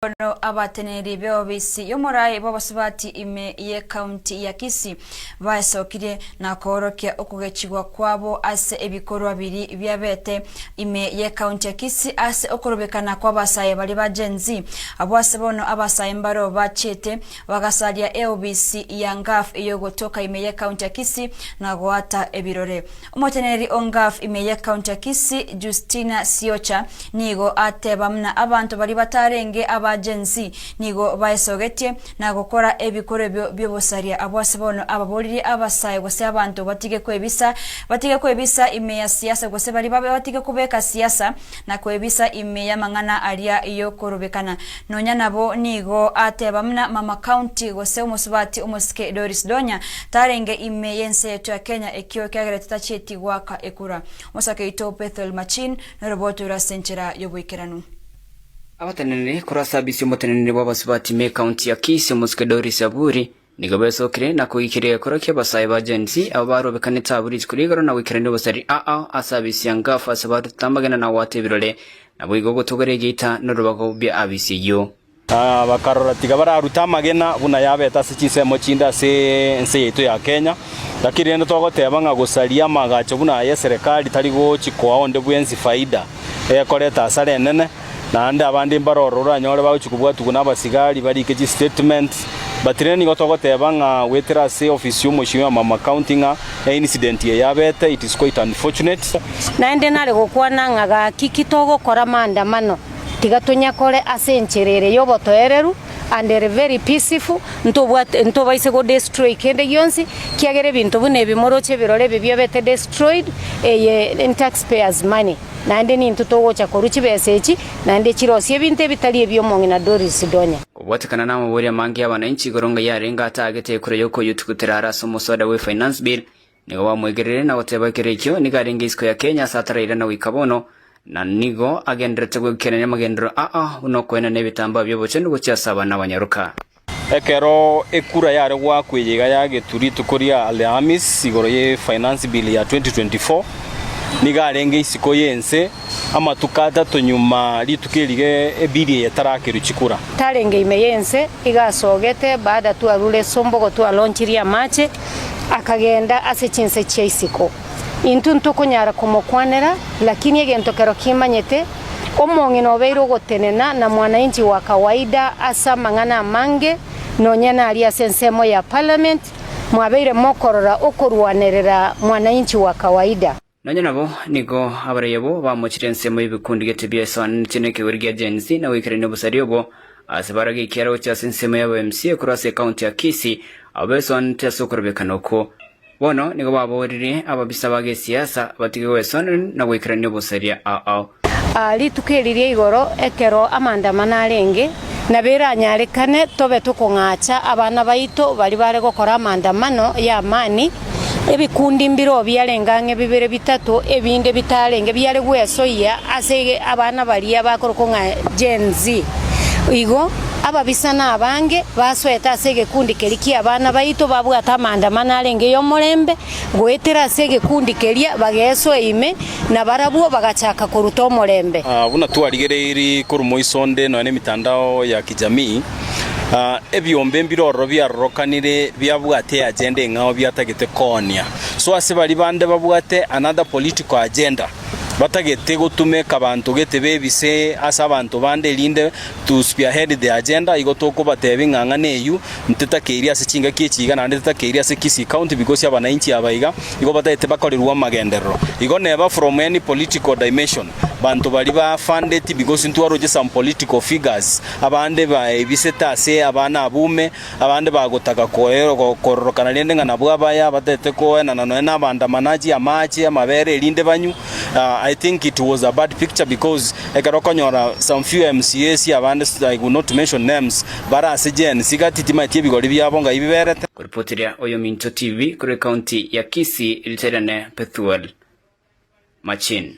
Bono abateneneri b'eobisi y'omoraai bw'abasubati ime y'ecounty ya Kisii baesokirie na koorokia okogechigwa kwabo ase ebikorwa biria biabete ime y'ecounty ya Kisii ase okorobekana kw'abasae baria ba Gen Z. Abwo ase bono abasae mbaro bachiete bagasaria eobisi ya Ngaf eyogotoka ime y'ecounty ya Kisii na goata ebirore. Omoteneneri o Ngaf ime y'ecounty ya Kisii, Justina Siocha, nigo ateba buna abanto baria batarenge aba Gen Z nigo baesogetie na gokora ebikoro ebio bi'obosaria. Abwo ase bono ababoririe abasae gose abanto batige kwebisa batige kwebisa ime ya siasa gose baria babe batige kobeka siasa na kwebisa ime y'amang'ana aria y'okorobekana. Nonya nabo nigo ateba buna mama county gose omosubati omosike Doris Donya tarenge ime y'ense yaito ya Kenya ekio ekiagerete tachieti goaka ekura. Omosake oito Bethel Machin noroboti ore ase enchera y'oboikeranu. Abateneneri korwa ase abisi y'omoteneneri bw'abasubati ime ekaunti ya Kisii omosike Doris Aburi nigo besokire na koikiria egekoro ki'abasae ba Gen Z abo barobekanete abwo rituko rigoro na goikerania obosari aa ase abisi ya Ngaf ase barutete amagena na goata ebirore naboigo gotogora egeita norubago bia abisi eyio. Bakarora tiga bararute amagena buna yabete ase chinsemo chinde ase ense yaito ya Kenya. Lakini rende togoteba ng'a gosaria amagacho buna aya eserekari tari gochi koa onde bwensi faida ekoreta asara enene. Naende abande mbaroro oranyore bagochia kobwatigwa nabasigari barike chistatement. But rende nigo togoteba ng'a goetera ase office y'omochie wa Mama County ng'a eincident eye yabete it is quite unfortunate. Naende nare gokwana ng'a gaki ki togokora maandamano, tiga tonyakore ase enchera ere y'obotoereru and ere very peaceful, ntobwate ntobaise go destroy kende gionsi, kiagera ebinto buna ebi moroche ebirore ebi biabete destroyed, eye ne taxpayers money. Naende nintwe togocha korwa chibesa echi, naende chirosie ebinto ebitari ebi'omong'ina Doris Donya. Kobwatekana namabori amange y'abananchi igoro ng'a yarenge atagete ekura y'okoyotugutera are ase omoswada bwe Finance Bill, nigo bamwegereire na goteba ekero ekio nigo arenge isiko ya Kenya ase atarairana goika bono, na nigo agendererete goikerania amagenderero aa buna okoenana ebitambaa bi'obochenu gochia ase abana abanyaroka. Ekero ekura yare goakwa eye iga yagetwe rituko ria Alhamisi igoro ye Finance Bill ya 2024, nigo arenge isiko y'ense amatuko atato nyuma rituko eri ebill eye etarakerwa chikura. Tarenge ime y'ense, iga asogete baada twarure esombogo twalonchirie amache, akagenda ase chinse chia isiko. Intwe ntokonyara komokwanera, lakini egento kero kimanyete, Omong'ina obeire ogotenena na mwananchi wa kawaida ase amang'ana amange, nonya naria ase ensemo ya parliament, mwabeire mokorora okorwanerera mwananchi wa kawaida. Nonya nabo, nigo abarai abwo bamochire ensemo y'ebikundi gete biasoanetie nekegori gia Gen Z na goikerania obosari obwo ase barage ekiara gochia ase ensemo y'aba MCA korwa ase ekaunti ya Kisii abwo besoanetie ase okorobekana okwo. Bono nigo baboririe ababisa ba gesiasa batige gwesonera na goikerania obosaria ao ao. Rituko eri ria igoro ekero amaandamano arenge, nabo eranyarekane tobe tokong'acha abana baito baria bare gokora amaandamano y'amani, ebikundi mbireo biarenge ang'e bibere bitato, ebinde bitarenge biare gwesoyia ase abana baria bakorokwa ng'a Gen Z. Igo ababisa nabange basoete ase egekundi keria ki'abana baito babwate amaandamano arenge y'omorembe, goetera ase egekundi keria bagesoa ime, na barabwo bagachaka koruta omorembe. Buna twarigereiri korwa moiso onde nonya nemitandao ya kijamii, ebiombe mbire ororo biarorokanire biabwate eagenda eng'ao biatagete koonia. So ase baria bande babwate another political agenda. Batagete gotumeka abanto gete bebise ase abanto bande erinde to spearhead the agenda, igo tokobatebia ng'a ng'ana eyio ntetakeiri ase chingaki echi iga naende tetakeiri ase Kisii County because abanainchi aba iga igo batagete bakorerwe amagenderero. Igo neba from any political dimension banto baria ba funded because ntwaroche some political figures abande baebisete ase abana abume Abande bagotaka kororokana rende ng'a nabwo abaya, abatete koenana nonya nabandamanaji amache, amabere erinde banywe. I think it was a bad picture because ekero okonyora some few MCAs abande I will not mention names bare ase Gen Z gati timaeti ebigori biabo ngai biberete. Koripoteria Oyominto TV korwa ekaunti ya Kisii, Lieutenant Pethuel Machin.